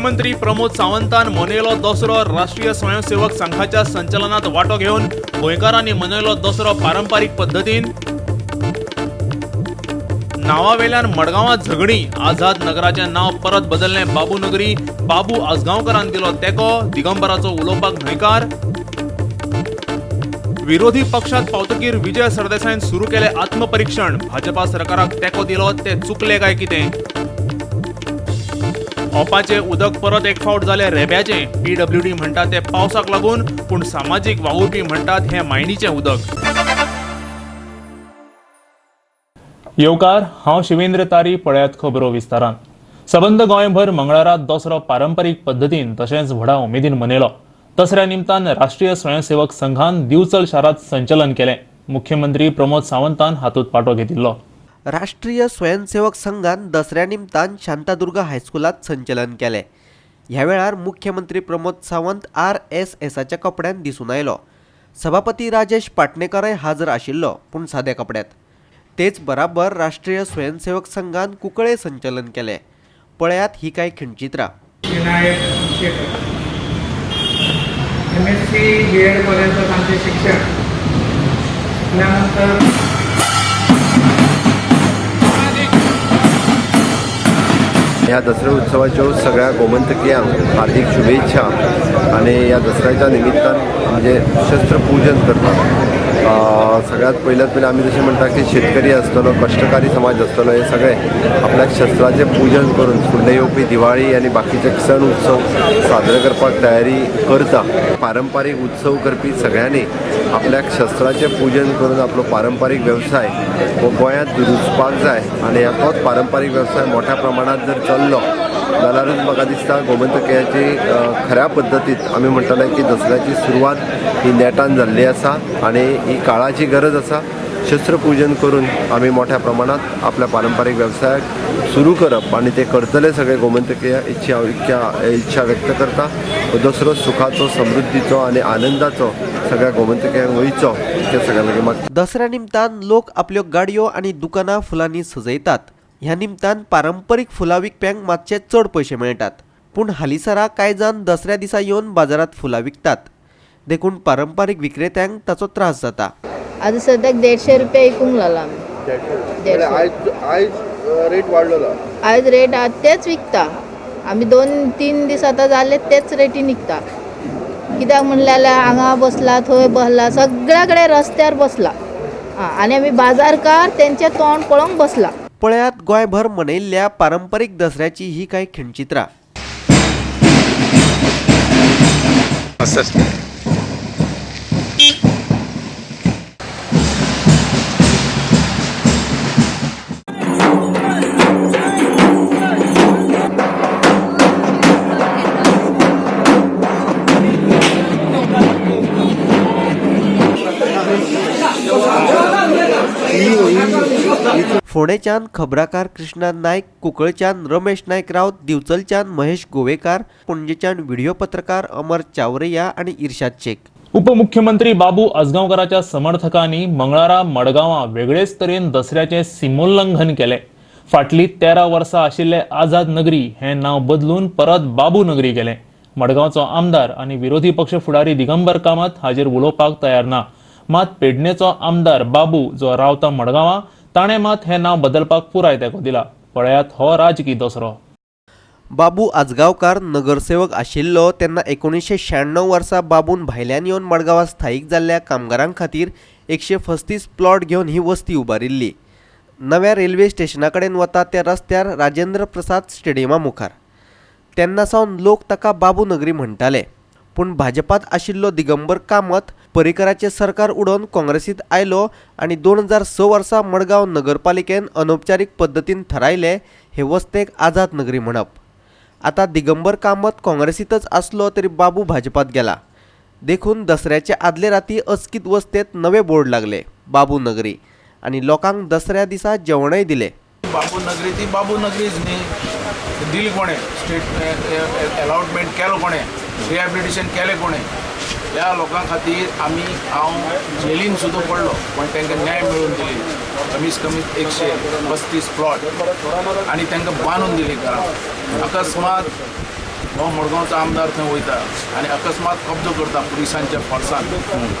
मुख्यमंत्री प्रमोद सावंतान मनयलो दसरो. राष्ट्रीय स्वयंसेवक संघाच्या संचलनात वांटो घेवन गोंयकारांनी मनयलो दसरो पारंपारीक पद्दतीन. नांवावेल्यान मडगांवां झगडीं. आझाद नगराचें नांव परत बदललें बाबू नगरी. बाबू आजगांवकारान दिलो तेंको. दिगंबराचो उलोवपाक न्हयकार. विरोधी पक्षात पावतकीर विजय सरदेसायन सुरू केलें आत्मपरीक्षण. भाजपा सरकाराक तेंको दिलो ते चुकले काय कितें? ओपाचें उदक परत एक फावट जालें रेब्याचें. पीडब्ल्यूडी म्हणटा तें पावसाक लागून, पूण सामाजीक वावुरपी म्हणटात हें मायणीचें उदक. येवकार, हांव शिवेंद्र तारी. पळयात खबरो विस्तारान. सबंद गोंयभर मंगळारा दसरो पारंपारीक पद्दतीन तशेंच व्हडा उमेदीन मनयलो. दसऱ्या निमतान राष्ट्रीय स्वयंसेवक संघान दिवचल शारांत संचलन केलें. मुख्यमंत्री प्रमोद सावंतान हातूंत वांटो घेतिल्लो. राष्ट्रीय स्वयंसेवक संघान दसऱ्या निमतान शांतादुर्गा हायस्कुलांत संचलन केलें. ह्या वेळार मुख्यमंत्री प्रमोद सावंत आरएसएसाच्या कपड्यान दिसून आयलो. सभापती राजेश पाटणेकरय हाजर आशिल्लो, पूण साद्या कपड्यात. तेच बराबर राष्ट्रीय स्वयंसेवक संघान कुंकळे संचलन केलें. पळयात ही कांय खिणचित्रां. विनायक शेट, एमएससी बी एड पर्यंत आमचें शिक्षण. शिकल्यानंतर ह्या दसरो उत्सवाच्यो सगळ्या गोमंतकियांक हार्दिक शुभेच्छा आनी ह्या दसऱ्याच्या निमित्तान म्हणजे शस्त्रपूजन करतात. सगळ्यात पयल्यात पयलीं आमी जशें म्हणटा की शेतकरी आसतलो, कश्टकारी समाज आसतलो, हे सगळे आपल्याक शस्त्राचें पूजन करून फुडले येवपी दिवाळी आनी बाकीचे सण उत्सव साजरे करपाक तयारी करता. पारंपारीक उत्सव करपी सगळ्यांनी आपल्याक शस्त्राचें पूजन करून आपलो पारंपारीक वेवसाय हो गोंयांत रुजपाक जाय आनी तोच पारंपारीक वेवसाय मोठ्या प्रमाणांत जर चल्लो जाल्यारूच म्हाका दिसता गोमंतकियाची खऱ्या पद्दतीत आमी म्हणटले की दसऱ्याची सुरवात ही नेटान जाल्ली आसा आनी ही काळाची गरज आसा. शस्त्रपूजन करून आमी मोठ्या प्रमाणांत आपल्या पारंपारीक वेवसायाक सुरू करप आनी ते करतले सगळे गोमंतकीय इच्छा इच्छा व्यक्त करता. दसरो सुखाचो, समृद्धीचो आनी आनंदाचो सगळ्या गोमंतकियांक वयचो इतकें सगळ्यां लागीं मागता. दसऱ्या निमतान लोक आपल्यो गाडयो आनी दुकानां फुलांनी सजयतात. ह्या निमतान पारंपरीक फुलां विकप्यांक मातशे चड पयशे मेळटात, पूण हालींसरा कांय जाण दसऱ्या दिसा येवन बाजारांत फुलां विकतात, देखून पारंपारीक विक्रेत्यांक ताचो त्रास जाता. आतां सद्याक 150 रुपया विकूंक लागला आमी. 150. आयज रेट वाडलेलो. आयज रेट आहा तेच विकता आमी. 2-3 दीस आतां जाले तेच रेटीन विकता. कित्याक म्हणलें जाल्यार हांगा बसला, थंय बसला, सगळ्या कडेन रस्त्यार बसला आनी आमी बाजारकार तेंचें तोंड पळोवंक बसला. पळयात गोंयभर मनयल्ल्या पारंपारीक दसऱ्याची ही कांय खिणचित्रां. फोंडेच्यान खबराकार कृष्णा नायक, कुंकळच्यान रमेश नायक राऊत, दिवचलच्यान महेश गोवेकार, पणजेच्यान व्हिडिओ पत्रकार अमर चावरिया आनी इर्शाद शेख. उपमुख्यमंत्री बाबू आजगांवकाराच्या समर्थकांनी मंगळारा मडगांवां वेगळेच तरेन दसऱ्याचें सीमोल्लंघन केलें. फाटलीं 13 वर्सां आशिल्ले आझाद नगरी हें नांव बदलून परत बाबू नगरी केलें. मडगांवचो आमदार आनी विरोधी पक्ष फुडारी दिगंबर कामत हाजेर उलोवपाक तयार ना. मात पेडणेचो आमदार बाबू जो रावता मडगांवां, ताणें मात हें नांव बदलपाक पुराय तेंको दिला. पळयात हो राजकी दसरो. बाबू आजगांवकार नगरसेवक आशिल्लो तेन्ना 1996 वर्सा बाबून भायल्यान येवन मडगांवां स्थायीक जाल्ल्या कामगारां खातीर 135 प्लॉट घेवन ही वस्ती उबारिल्ली. नव्या रेल्वे स्टेशना कडेन वता त्या रस्त्यार राजेंद्र प्रसाद स्टेडियमा मुखार. तेन्ना सावन लोक ताका बाबू नगरी म्हणटाले. पूण भाजपांत आशिल्लो दिगंबर कामत पर्रीकराचें सरकार उडोवन काँग्रेसींत आयलो आनी 2006 वर्सा मडगांव नगरपालिकेन अनौपचारीक पद्दतीन थारायलें हे वस्तेक आझाद नगरी म्हणप. आतां दिगंबर कामत काँग्रेसींतच आसलो तरी बाबू भाजपांत गेला. देखून दसऱ्याचे आदले राती अचकीत वस्तेंत नवे बोर्ड लागले बाबू नगरी आनी लोकांक दसऱ्या दिसा जेवणय दिलें. बाबू नगरी ती बाबू नगरीच न्ही, दिली कोणें? स्टेट अलॉटमेंट केलो कोणें? रिहॅबिलिटेशन केलें कोणें? ह्या लोकां खातीर आमी हांव जेलीन सुद्दां पडलो, पण तांकां न्याय मेळोवन दिली. कमीत कमी 135 प्लॉट आनी तांकां बांदून दिली घरां. अकस्मात हो मडगांवचो आमदार थंय वयता आनी अकस्मात कब्जो करता पुलिसांच्या फोर्सान,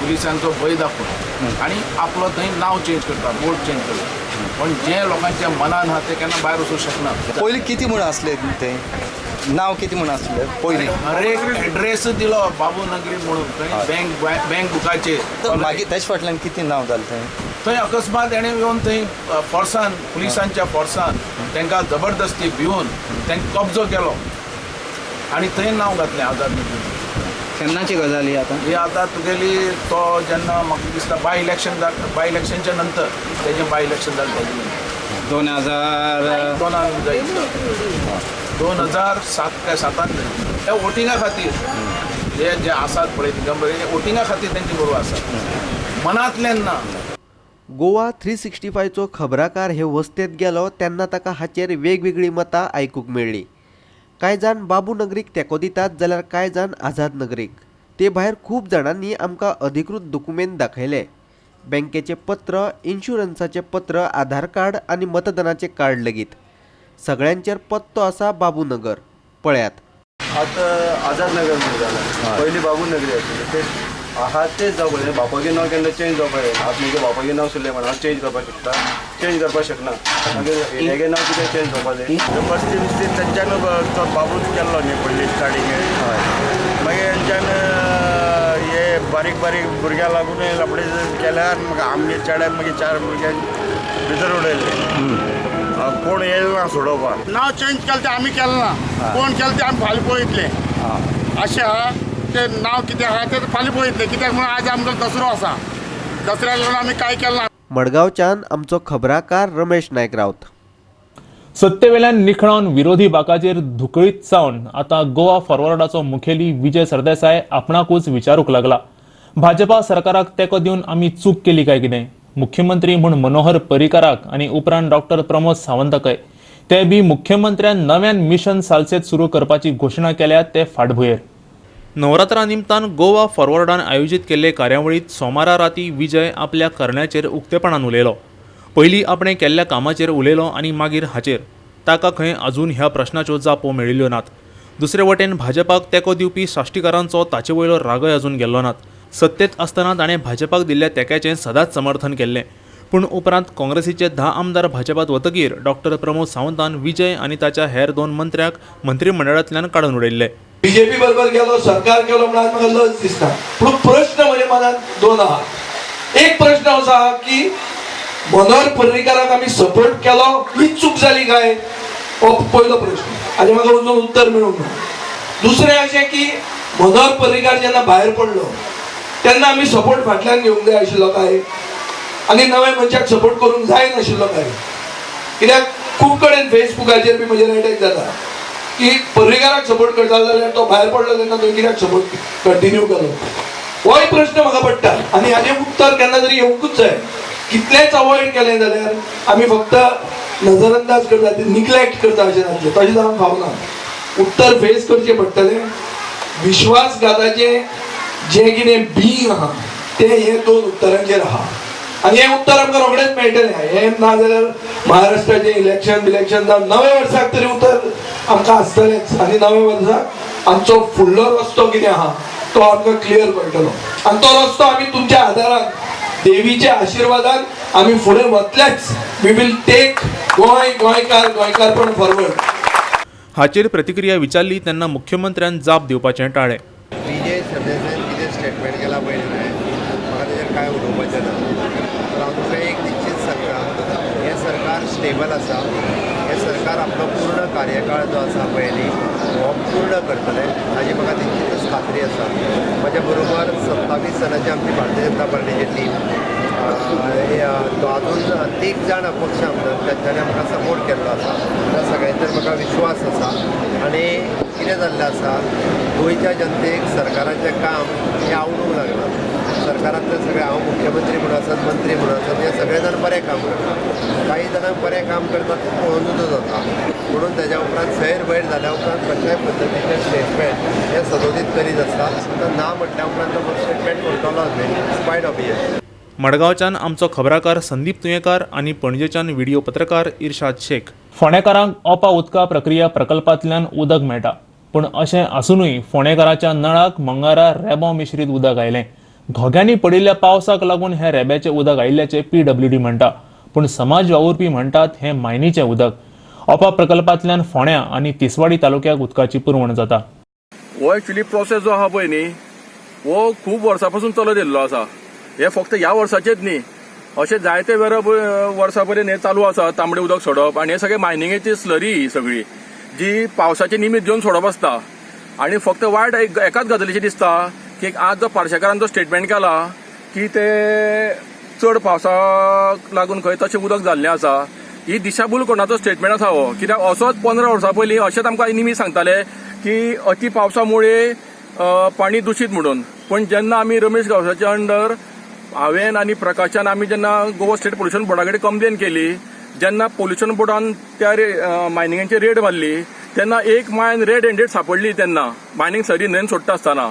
पुलिसांचो भंय दाखोवन, आनी आपलो थंय नांव चेंज करता, बोर्ड चेंज करता. पण जे लोकांच्या मनान आहा ते केन्ना भायर वचूंक शकना. पयलीं कितें म्हूण आसलें तें नांव कितें म्हूण आसलें पयलीं? हरेक एड्रेस दिलो बाबू नगरी म्हणून थंय बँक बँक बुकाचेर. मागीर तेज फाटल्यान कितें नांव जालें थंय? थंय अकस्मात तेणें येवन थंय फोर्सान, पुलिसांच्या फोर्सान तांकां जबरदस्ती भिवन तांकां कब्जो केलो आनी थंय नांव घातलें आझाद नगरी. केन्नाची गजाल ही आतां? ही आतां तुगेली तो जेन्ना म्हाका दिसता बाय इलेक्शन बाय इलेक्शनच्या नंतर तेजें बाय इलेक्शन जालें तेजें 2000 दोनान जायत 2007 काय 7 जायत. त्या वोटिंगा खातीर हे जे आसात पळय दिगंबर, हे वोटिंगा खातीर तेंचे बरोबर आसात, मनांतल्यान ना. गोवा 365चो खबराकार हे वस्तेंत गेलो तेन्ना ताका हाचेर वेगवेगळीं मतां आयकूंक मेळ्ळीं. कांय जाण बाबू नगरीक तेंको दितात जाल्यार कांय जाण आझाद नगरीक. ते भायर खूब जाणांनी आमकां अधिकृत दुकुमेंत दाखयले. बँकेचें पत्र, इन्शुरन्साचें पत्र, आधार कार्ड आनी मतदानाचें कार्ड लेगीत. सगळ्यांचेर पत्तो आसा बाबू नगर. पळयात आतां आझाद नगर म्हणून जाला, पयलीं बाबू नगरी आशिल्ली ते आहा तेच जावपाक जाय. बापागे नांव केन्ना चेंज जावपाक जाय. आतां म्हजे बापागे नांव सुल्लें म्हण हांव चेंज करपाक शकता, चेंज करपाक शकना. मागीर हेगे नांव कितें चेंज जावपाक जाय. बस्ती बिस्ती तेंच्यान तो बाबूच केल्लो न्ही पयलीं स्टार्टिंगे. मागीर तेंच्यान हे बारीक बारीक भुरग्यां लागून लफडे केल्यार मागीर आमगे चेड्यान मागीर 4 भुरग्यांक भितर उडयले. कोण येयलो ना सोडोवपाक. नांव चेंज केलें तें आमी केलें ना, कोण केलें तें आमी फाल्यां पळयतले. अशें आहा तें नांव कितें आहा तें फाल्यां पळयतले. कित्याक म्हणून आज आमकां दसरो आसा, दसऱ्याक लागून आमी कांय केलें ना. मडगांवच्यान आमचो खबराकार रमेश नायक रावत. सत्तेवेल्यान निखणावन विरोधी बाकाचेर धुकळीत जावन आतां गोवा फॉरवर्डाचो मुखेली विजय सरदेसाय आपणाकूच विचारूंक लागला. भाजपा सरकाराक तेंको दिवन आमी चूक केली काय कितें? मुख्यमंत्री म्हूण मनोहर पर्रीकाराक आनी उपरांत डॉक्टर प्रमोद सावंताकय ते बी मुख्यमंत्र्यान नव्यान मिशन सालसेत सुरू करपाची घोशणा केल्या ते फाटभुंयेर. नवरात्रा निमतान गोवा फॉरवर्डान आयोजीत केल्ले कार्यावळींत सोमारा राती विजय आपल्या करण्याचेर उक्तेपणान उलयलो. पयलीं आपणें केल्ल्या कामाचेर उलयलो आनी मागीर हाचेर. ताका खंय अजून ह्या प्रश्नाच्यो जापो मेळिल्ल्यो नात. दुसरे वटेन भाजपाक तेंको दिवपी साश्टीकारांचो ताचे वयलो रागय अजून गेल्लो नात. सत्तेत आसतना ताणें भाजपाक दिल्ल्या तेंक्याचें सदांच समर्थन केल्लें. पूण उपरांत काँग्रेसीचे 10 आमदार भाजपात वतकीर डॉक्टर प्रमोद सावंतान विजय आनी ताच्या हेर 2 मंत्र्यांक मंत्रिमंडळांतल्यान काडून उडयल्ले. बीजेपी बरोबर गेलो, सरकार केलो म्हणून म्हाका लज दिसता. पूण प्रश्न म्हज्या मनात 2 आहा. एक प्रश्न असो आहा की मनोहर पर्रीकाराक आमी सपोर्ट केलो ही चूक जाली काय, हो पयलो प्रश्न. आनी म्हाका अजून उत्तर मेळूंक ना. दुसरें अशें की मनोहर पर्रीकार जेन्ना भायर पडलो तेन्ना आमी सपोर्ट फाटल्यान घेवंक जाय आशिल्लो काय, आनी नव्या मनशाक सपोर्ट करूंक जाय नाशिल्लो काय? कित्याक खूब कडेन फेसबुकाचेर बी म्हजेर अटॅक जाता की पर्रीकाराक सपोर्ट करता जाल्यार तो भायर पडलो तेन्ना तुवें कित्याक सपोर्ट कंटिन्यू केलो, होय प्रश्न म्हाका पडटा. आनी हाजें उत्तर केन्ना तरी येवंकूच जाय. कितलेंच अवॉयड केलें जाल्यार आमी फक्त नजरअंदाज करता, निग्लेक्ट करता अशें जातलें. तशें जावंक फावना. उत्तर फेस करचें पडटलें. विश्वासघाताचें जें कितें बीं आहा तें हे 2 उत्तरांचेर आहा आनी हें उत्तर आमकां रोखडेंच मेळटलें. हें ना जाल्यार महाराष्ट्राचें इलेक्शन बिलेक्शन जावन नव्या वर्साक तरी उत्तर आमकां आसतलेंच. आनी नव्या वर्साक आमचो फुडलो रस्तो कितें आहा तो आमकां क्लियर कळटलो. आनी तो रस्तो आमी तुमच्या आदारान, देवीच्या आशिर्वादान आमी फुडें वतलेच. We will take Goa, गोंयकार, गोंयकारपण फॉरवर्ड. हाचेर प्रतिक्रिया विचारली तेन्ना मुख्यमंत्र्यान जाप दिवपाचें टाळ्ळें. विजय सरदेसायान कितें स्टेटमेंट केलां पळय न्ही, म्हाका तेजेर कांय उलोवपाचें ना. तर हांव तुमकां एक निश्चीत सांगता, हें सरकार स्टेबल आसा. हें सरकार आपलो पूर्ण कार्यकाळ जो आसा पळय न्ही हो पूर्ण करतलें हाजी म्हाका निश्चितच खात्री आसा. म्हज्या बरोबर 27 जाणांची आमची भारतीय जनता पार्टीची टीम, अजून 3 जाण अपक्ष आमदार तांच्यांनी आमकां सपोर्ट केल्लो आसा. त्या सगळ्यांचेर म्हाका विश्वास आसा. आनी कितें जाल्लें आसा, गोंयच्या जनतेक सरकाराचें काम हें आवडूंक लागलां. सरकारांतले सगळे, हांव मुख्यमंत्री म्हणून आसत, मंत्री म्हणून आसत, हे सगळे जाण बरें काम करतात. काही जाणांक बरें काम करतात तें पळोवनूच जाता. म्हणून ताज्या उपरांत सैर भैर जाल्या उपरांत कशाय पद्दतीचें स्टेटमेंट हें सदोदीत करीत आसता. आतां ना म्हटल्या उपरांत तो स्टेटमेंट करतलोच न्ही, it's quite obvious. मडगांवच्यान आमचो खबराकार संदीप तुयेंकार आनी पणजेच्यान व्हिडिओ पत्रकार इर्शाद शेख. फोंडेकारांक ओपा उदका प्रक्रिया प्रकल्पांतल्यान उदक मेळटा. पूण अशें आसुनूय फोंडेकाराच्या नळाक मंगळारा रेबो मिश्रीत उदक आयलें. घोग्यांनी पडिल्ल्या पावसाक लागून हें रेब्याचें उदक आयिल्ल्याचें पीडब्ल्यूडी म्हणटा, पूण समाज वावुरपी म्हणटात हें मायनीचें उदक. ओपा प्रकल्पांतल्यान फोंड्या आनी तिसवाडी तालुक्याक उदकाची पुरवण जाता. हो एक्चुली प्रोसेस जो आहा पळय न्ही, हो खूब वर्सां पासून चलत येयल्लो आसा. हे फक्त ह्या वर्साचेच न्ही, अशें जायते वेळा वर्सां पर्यंत हें चालू आसा तांबडें उदक सोडप. आनी हे सगळे मायनिंगेची स्लरी ही सगळी जी पावसाचें निमीत घेवन सोडप आसता. आनी फक्त वायट एकाच गजालीचें दिसता की आज जो पार्शेकारान जो स्टेटमेंट केला की ते चड पावसाक लागून खंय तशें उदक जाल्लें आसा, ही दिशाभूल कोणाचो स्टेटमेंट आसा हो. कित्याक असोच 15 वर्सां पयलीं अशेंच आमकां निमीत सांगताले की अती पावसामुळे पाणी दुशीत म्हणून. पण जेन्ना आमी रमेश गांवसाच्या अंडर हांवें आनी प्रकाशान आमी जेन्ना गोवा स्टेट पोल्युशन बोर्डा कडेन कंप्लेन केली, जेन्ना पोल्युशन बोर्डान त्या मायनिंगाची रेड मारली तेन्ना एक मायन रेड हँडेड सापडली तेन्ना मायनींग सरी न्हंयन सोडटा आसतना.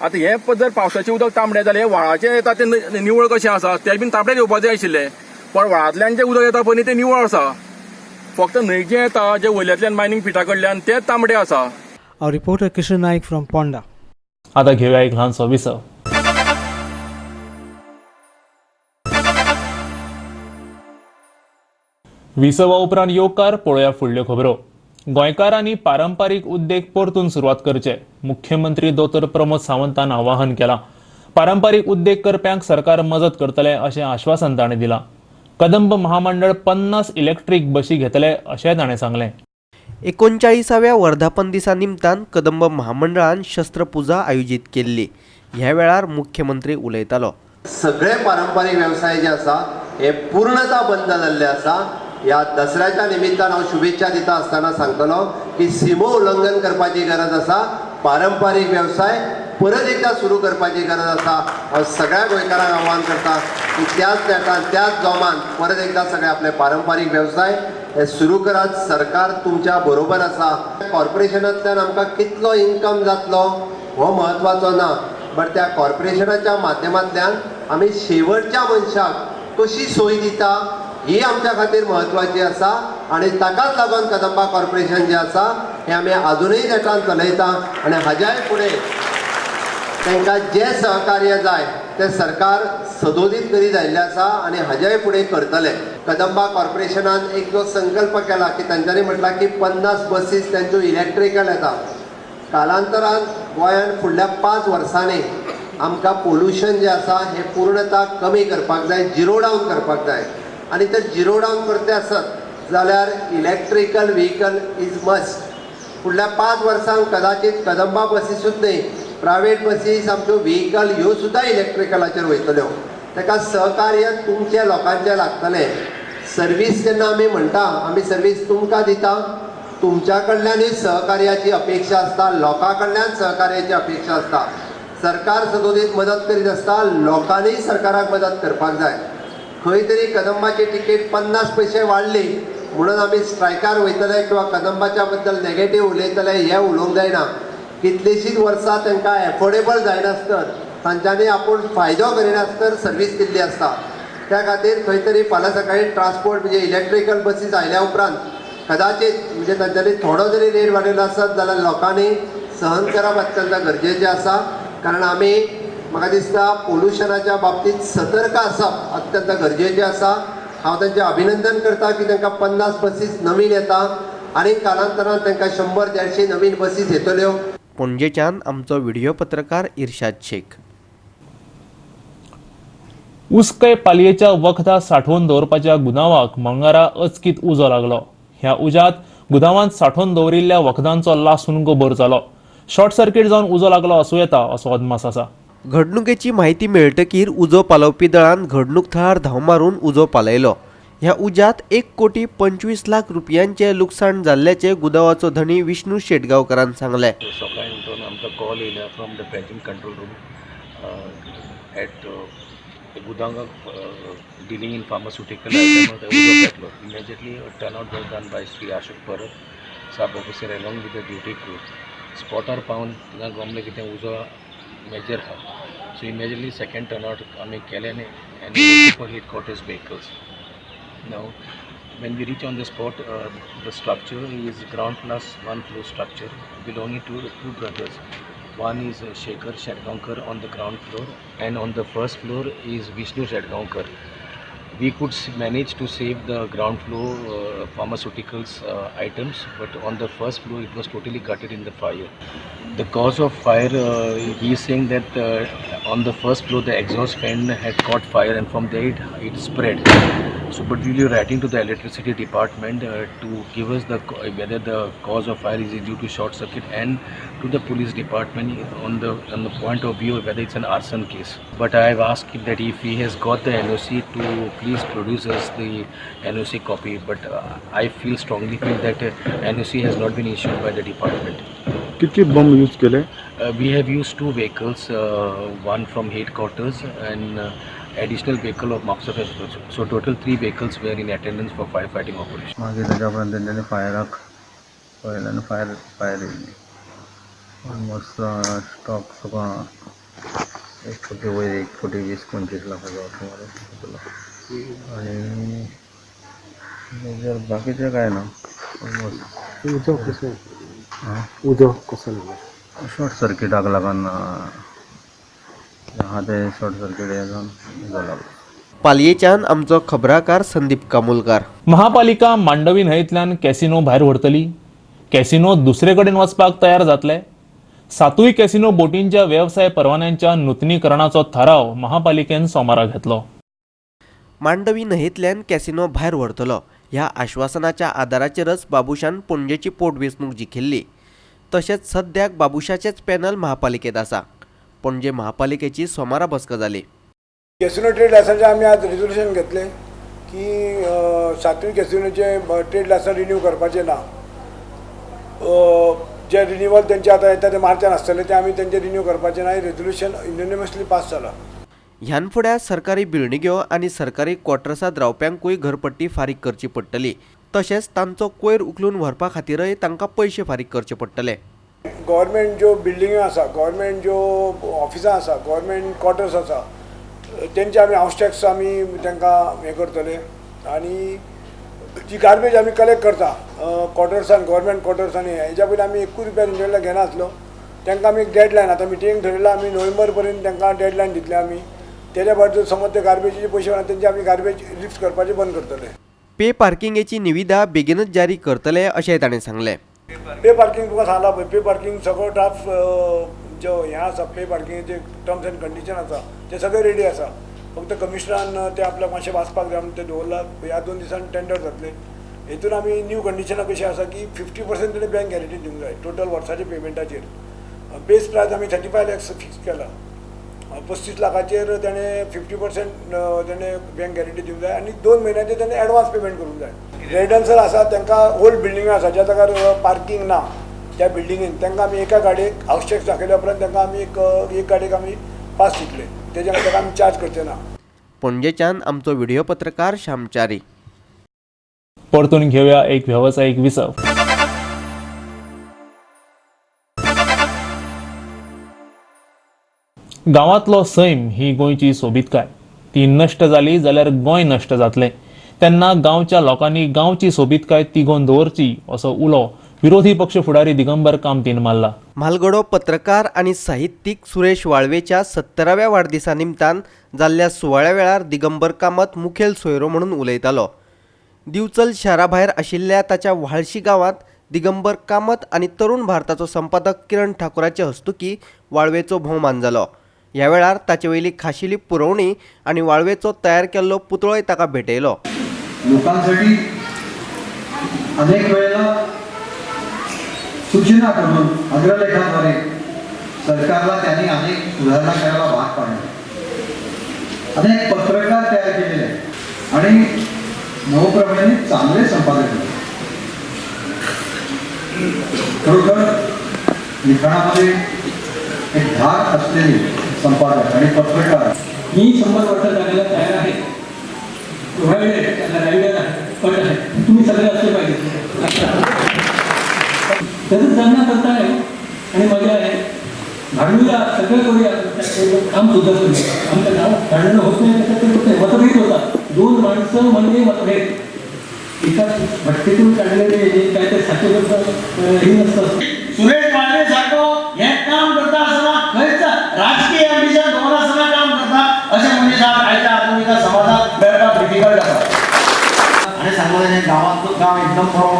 आतां हें जर पावसाचें उदक तांबडें जाल्यार हें व्हाळाचें येता तें निवळ कशें आसा तें बीन तांबडें येवपाचें आशिल्लें, पण व्हाळांतल्यान जें उदक येता पळय न्ही तें निवळ आसा. फक्त न्हंय जें येता जें वयल्यांतल्यान मायनींग पिठा कडल्यान तें तांबडें आसा. Our reporter Kishan Naik from Ponda. आता घेऊया एक ल्हानसो विसव. विसवा उपरांत येवकार पळोवया फुडल्यो खबरो. गोंयकारांनी पारंपारीक उद्देग परतून सुरवात करचे, मुख्यमंत्री दोतोर प्रमोद सावंतान आवाहन केलां. पारंपारीक उद्देग करप्यांक सरकार मजत करतले अशें आश्वासन ताणें दिलां. कदंब महामंडळ 50 इलेक्ट्रीक बशी घेतले अशेंय ताणें सांगलें. 39व्या वर्धापन दिसा निमतान कदंब महामंडळान शस्त्रपुजा आयोजीत केल्ली. ह्या वेळार मुख्यमंत्री उलयतालो. सगळे पारंपारीक वेवसाय जे आसा हे पूर्णता बंद जाल्ले आसा. ह्या दसऱ्याच्या निमित्तान हांव शुभेच्छा दिता आसतना सांगतलो की सिमो उल्लंघन करपाची गरज आसा, पारंपारीक वेवसाय परत एकदा सुरू करपाची गरज आसा. हांव सगळ्या गोंयकारांक आव्हान करता की त्याच नेटान त्याच जोमान परत एकदा सगळे आपले पारंपारीक वेवसाय हे सुरू करात. सरकार तुमच्या बरोबर आसा. कॉर्पोरेशनांतल्यान आमकां कितलो इन्कम जातलो हो म्हत्वाचो ना, बट त्या कॉर्पोरेशनाच्या माध्यमांतल्यान आमी शेवटच्या मनशाक कशी सोय दिता ही आमच्या खातीर म्हत्वाची आसा. आनी ताकाच लागून कदंबा कॉर्पोरेशन जें आसा हें आमी आजुनूय नेटान चलयता आनी हाज्याय फुडें तांकां जें सहकार्य जाय तें सरकार सदोदीत करीत आयिल्लें आसा आनी हाज्याय फुडें करतले. कदंबा कॉर्पोरेशनान एक जो संकल्प केला की तांच्यांनी म्हटलां की 50 बसीस तांच्यो इलेक्ट्रिकल येता. कालांतरान गोंयांत फुडल्या 5 वर्सांनी आमकां पोल्युशन जें आसा हें पूर्णता कमी करपाक जाय, झिरो डावन करपाक जाय. आनी तर झिरो डावन करते आसत जाल्यार इलेक्ट्रिकल व्हेकल is must. फुडल्या 5 वर्सांक कदाचित कदंबा बसीसूच न्ही, प्रायवेट बसीस आमच्यो व्हेकल ह्यो सुद्दां इलेक्ट्रिकलाचेर वयतल्यो. ताका सहकार्य तुमच्या लोकांचें लागतलें. सर्वीस जेन्ना आमी म्हणटा आमी सर्वीस तुमकां दिता, तुमच्या कडल्यानूय सहकार्याची अपेक्षा आसता, लोकां कडल्यान सहकार्याची अपेक्षा आसता. सरकार सदोदीत मदत करीत आसता, लोकांनीय सरकाराक मदत करपाक जाय. खंय तरी कदंबाची तिकेट 50 पयशे वाडली म्हणून आमी स्ट्रायकार वयतले किंवा कदंबाच्या बद्दल नेगेटीव उलयतले हें उलोवंक जायना. कितलींशींच वर्सां तांकां एफोर्डेबल जायनासतर तांच्यांनी आपूण फायदो करिनासतर सर्वीस दिल्ली आसता. त्या खातीर खंय तरी फाल्यां सकाळीं ट्रान्सपोर्ट म्हणजे इलेक्ट्रिकल बसीस आयल्या उपरांत कदाचित म्हणजे तांच्यांनी थोडो जरी रेट वाडयलो आसत जाल्यार लोकांनी सहन करप अत्यंत गरजेचें आसा. कारण आमी म्हाका दिसता पोल्युशनाच्या बाबतींत सतर्क आसप अत्यंत गरजेचें आसा. हांव तांचें अभिनंदन करता की तांकां 50 बसीस नवीन येता आनी कालांतरान तांकां 100-150 नवीन बसीस येतल्यो. पणजेच्यान आमचो व्हिडिओ पत्रकार इर्शाद शेख. उसकय पालयेच्या वखदां सांठोवन दवरपाच्या गुदांवाक मंगळारा अचकीत उजो लागलो. ह्या उज्यांत गुदांवांत सांठोवन दवरिल्ल्या वखदांचो लासून गोबर जालो. शॉर्ट सर्किट जावन उजो लागलो आसूं येता असो अदमास आसा. घडणुकेची म्हायती मेळटकीर उजो पालोवपी दळान घडणूक थळार धांव मारून उजो पालयलो. ह्या उज्यांत 1,25,00,000 रुपयांचें लुकसाण जाल्ल्याचें गुदांवाचो धनी विष्णू शेटगांवकारान सांगलें. सकाळीं उठून आमकां कॉल येयला from the packing control room at गुदांवाक dealing in pharmaceutical item उजो पेटलो. Immediately turn out was done by Shri Ashok Parab sub officer along with the duty crew. स्पॉटार पावन थिंगा गमलें कितें उजो मेजर आहा. So immediately second turn out आमी केलें न्ही आनी for headquarters vehicles. Now When we reach on the spot, the structure is ground plus one floor structure belonging to the two brothers. One is Shekhar Shetgaonkar on the ground floor, and on the first floor is Vishnu Shetgaonkar. We could manage to save the ground floor pharmaceuticals items, but on the first floor it was totally gutted in the fire. The cause of fire, he is saying that on the first floor the exhaust fan had caught fire and from there it spread. So, but we will be writing to the electricity department to give us the whether the cause of fire is due to short circuit, and to the police department on the point of view whether it's an arson case. But I have asked him that if he has got the NOC to please produce us the NOC copy. But I strongly feel that NOC has not been issued by the department. कितके bomb use केले? We have used two vehicles, one from headquarters and additional vehicle of Mapsa. So total 3 vehicles were in attendance for firefighting operation. मागीर ताच्या उपरांत तेंच्यांनी फायराक पळयलें आनी fire येयली. Almost stock तुका 1 कोटी वयर 1 कोटी 20-25 लाखाचो सुमार जातलो. आनी मेजर बाकीचें कांय ना ऑलमोस्ट. उजो कसो? उजो कसो लागलो? शॉर्ट सर्किटाक लागून आहा तें शॉर्ट सर्किट हें जावन उजो लागलो. पालयेच्यान आमचो खबराकार संदीप कामुलकार. महापालिका मांडवी न्हंयेंतल्यान कॅसिनो भायर व्हरतली? कॅसिनो दुसरे कडेन वचपाक तयार जातले? 7 कॅसिनो बोटींच्या वेवसाय परवान्यांच्या नुतनीकरणाचो थाराव महापालिकेन सोमारा घेतलो. मांडवी न्हंयेंतल्यान कॅसिनो भायर व्हरतलो ह्या आश्वासनाच्या आदाराचेरच बाबुशान पणजेची पोटवेंचणूक जिखिल्ली. तशेंच सद्याक बाबुशाचेच पॅनल महापालिकेत आसा. पणजे महापालिकेची सोमारा बसका जाली. कॅसिनो ट्रेड लायसन्साचें आमी आज रेजोल्युशन घेतलें की 7 कॅसिनोचे ट्रेड लायसन रिन्यू करपाचें ना. जे रिन्युअल तेंचे आतां येता ते मार्चान आसतले, ते आमी तेंचे रिन्यू करपाचें ना. हें रेजोल्युशन युनॅनिमसली पास जाला. ह्यान फुडें सरकारी बिल्डिंग्यो आनी सरकारी क्वॉर्टर्सांत रावप्यांकूय घरपट्टी फारीक करची पडटली. तशेंच तांचो कोयर उखलून व्हरपा खातीरय तांकां पयशे फारीक करचे पडटले. गव्हर्मेंट ज्यो बिल्डिंग्यो आसा, गव्हर्मेंट ज्यो ऑफिसां आसा, गव्हर्मेंट क्वॉर्टर्स आसा, तेंचे आमी हावस टॅक्स आमी तांकां हें करतले. आनी जी गार्बेज आमी कलेक्ट करता क्वॉर्टर्सान, गव्हर्मेंट क्वॉर्टर्सांनी, हेज्या पयलीं आमी 1 रुपया तेंचे कडल्यान घेनासलो. तांकां आमी एक डेडलायन आतां मिटिंगेक थरयला, आमी नोव्हेंबर पर्यंत तांकां डेडलायन दितले आमी. तेज्या भायर जर समज ते गार्बेजीचे पयशे मेळना तेंचे आमी गार्बेज लिफ्ट करपाचें बंद करतले. पे पार्किंगेची निविदा बेगीनच जारी करतले अशें ताणें सांगलें. पे पार्किंग तुका सांगला पळय, पे पार्किंग सगळो ड्राफ्ट जो हें आसा, पे पार्किंगेचे टर्म्स एंड कंडिशन आसा ते सगळे रेडी आसा. फक्त कमिशनरान ते आपल्याक मातशें वाचपाक जाय म्हणून ते दवरला. ह्या 2 दिसांनी टेंडर जातले. हेतून आमी न्यू कंडिशनां कशीं आसा की 50% ताणें बँक गॅरंटी दिवंक जाय टोटल वर्साच्या पेमेंटाचेर. बेस प्रायस आमी 35 लॅक्स फिक्स केला. 35 लाखाचेर ताणें 50% ताणें बँक गॅरंटी दिवंक जाय आनी 2 म्हयन्याचें ताणें एडवान्स पेमेंट करूंक जाय. रेजिडन्सल आसा तांकां ओल्ड बिल्डिंग्यो आसा ज्या जाग्यार पार्किंग ना त्या बिल्डिंगेन तांकां आमी एका गाडयेक हावस टॅक्स दाखयल्या उपरांत तांकां आमी एक गाडयेक आमी पास दितले. तेज्या खातीर आमी चार्ज करचे ना. पणजेच्यान आमचो व्हिडिओ पत्रकार श्यामचारी. परतून घेवया एक वेवसायीक विसव. गांवांतलो सैम ही गोंयची सोबीतकाय. ती नश्ट जाली जाल्यार गोंय नश्ट जातलें. तेन्ना गांवच्या लोकांनी गांवची सोबीतकाय तिगोवन दवरची असो उलो विरोधी पक्ष फुडारी दिगंबर कामतीन मारला. म्हालगडो पत्रकार आनी साहित्यीक सुरेश वाळवेच्या 70व्या वाडदिसा निमतान जाल्ल्या सुवाळ्या वेळार दिगंबर कामत मुखेल सोयरो म्हणून उलयतालो. दिवचल शारा भायर आशिल्ल्या ताच्या व्हाळशी गांवांत दिगंबर कामत आनी तरुण भारताचो संपादक किरण ठाकूराचे हस्तुकी वाळवेचो भोवमान जालो. ह्या वेळार ताचे वयली खाशेली पुरवणी आनी वाळवेचो तयार केल्लो पुतळोय ताका भेटयलो. लोकांसाठी अनेक वेळेला सूचना करून अग्रलेखाद्वारे सरकारला त्यांनी अनेक सुधारणा करायला भाग पाडले. अनेक पत्रकार तयार केलेले आहेत आणि नवप्रभेने चांगले संपादक केले. खरोखर लिखाणामध्ये एक धाक असलेले संपादक आणि पत्रकार. मी 100 वर्ष जायला तयार आहे, प्रोव्हाइडेड त्यांना रायडर आहे, पट आहे, तुम्ही सगळे असले पाहिजे. तसंच त्यांना करता आहे आणि मजा आहे. भांडूया, सगळं करूया, काम सुद्धा करूया. आमचं नाव भांडणं होत नाही, त्याच्यात होत नाही, मतभेद होतात. 2 माणसं म्हणजे मतभेद. एका भट्टीतून काढलेले हे काय ते साठेबद्दल हे नसतं. सुरेश वाळवे सारखो हें काम करता आसतना खंयच राजकीय एम्बिशन दवरनासतना काम करता अशें मनीस आज आयच्या आधुनिक समाजात मेळपाक डिफिकल्ट आसा. आनी सांगू गांवांतलो गांव एकदम बरो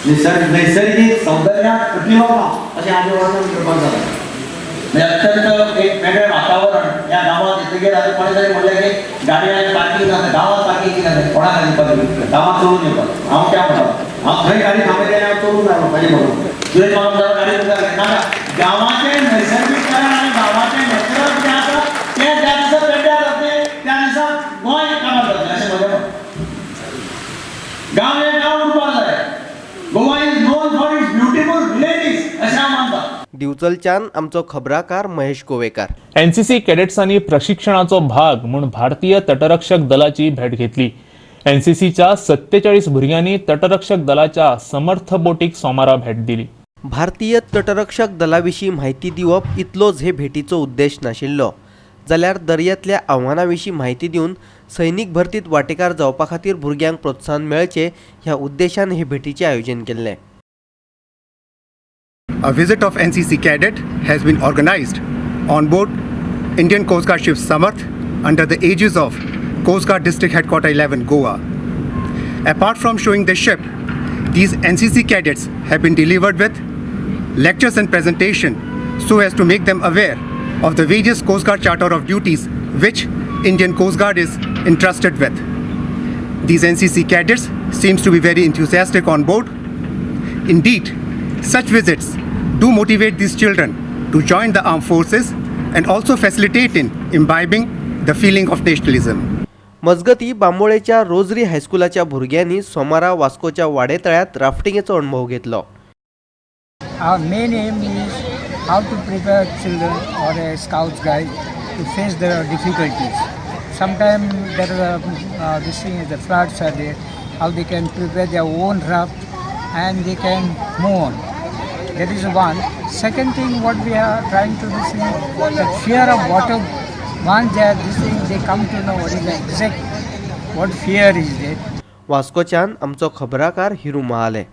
निसर्ग नैसर्गिक सौंदर्यात प्रतिमा अशें आदी वर्णन करपाक जाता. म्हणजे अत्यंत एक वेगळें वातावरण ह्या गांवांत येतकीर आतां कोणें तरी म्हणलें की गाडी आनी पार्किंग आसा गांवांत पार्किंग कितें जाता कोणा खातीर पार्किंग गांवांत चलून येवपाक हांव क्या म्हणटा हांव थंय गाडी थांबयली आनी हांव चलून आयलो म्हाजे बरोबर सुरेश बाबा गाडी नाका. गांवाचें नैसर्गीकरण आनी गांवाचें नॅचरल कितें आसा तें ज्या दिसा पेड्ड्यार जातलें त्या दिसा गोंय कामार जातलें अशें म्हजें मत. गांव हें गांव उरपाक जाय. Goa is known for its beautiful villages अशें हांव मानता. दिवचलच्यान आमचो खबराकार महेश गोवेकार. एनसीसी कॅडेट्सांनी प्रशिक्षणाचो भाग म्हूण भारतीय तटरक्षक दलाची भेट घेतली. एनसीसीच्या 47 भुरग्यांनी तटरक्षक दलाच्या समर्थ बोटीक सोमारा भेट दिली. भारतीय तटरक्षक दलाविशीं म्हायती दिवप इतलोच हे भेटीचो उद्देश नाशिल्लो, जाल्यार दर्यांतल्या आव्हानां विशीं म्हायती दिवन सैनीक भरतीत वांटेकार जावपा खातीर भुरग्यांक प्रोत्साहन मेळचें ह्या उद्देशान हे भेटीचें आयोजन केल्लें. A visit of NCC cadet has been organized on board Indian Coast Guard ship Samarth under the aegis of Coast Guard District Headquarter 11, Goa. Apart from showing the ship, these NCC cadets have been delivered with lectures and presentation so as to make them aware of the various Coast Guard Charter of Duties which Indian Coast Guard is entrusted with. These NCC cadets seems to be very enthusiastic on board. Indeed, such visits do motivate these children to join the armed forces and also facilitate in imbibing the feeling of nationalism. मजगती बांबोळेच्या rosary हायस्कुलाच्या भुरग्यांनी सोमारा वास्कोच्या वाडेतळ्यात राफ्टिंगेचो अणभव घेतलो. Our main aim is how to prepare children or a scouts guide to face the difficulties. Sometimes there are this thing is the floods are there, how they can prepare their own raft and they can move on. That is one. Second thing, what we are trying to do is the fear of water. Once they are this thing, they come to know what is the exact what fear is there. वास्कोच्यान आमचो खबराकार हिरू महाले.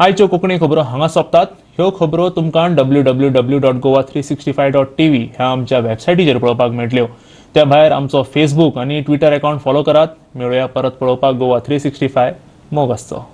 आयच्यो कोंकणी खबरो हांगा सोंपतात. ह्यो खबरो तुमकां www.goa365.tv ह्या आमच्या वेबसायटीचेर पळोवपाक मेळटल्यो. त्या भायर आमचो फेसबूक आनी ट्विटर अकाउंट फॉलो करात. मेळुया परत पळोवपाक गोवा 365. मोग आसचो.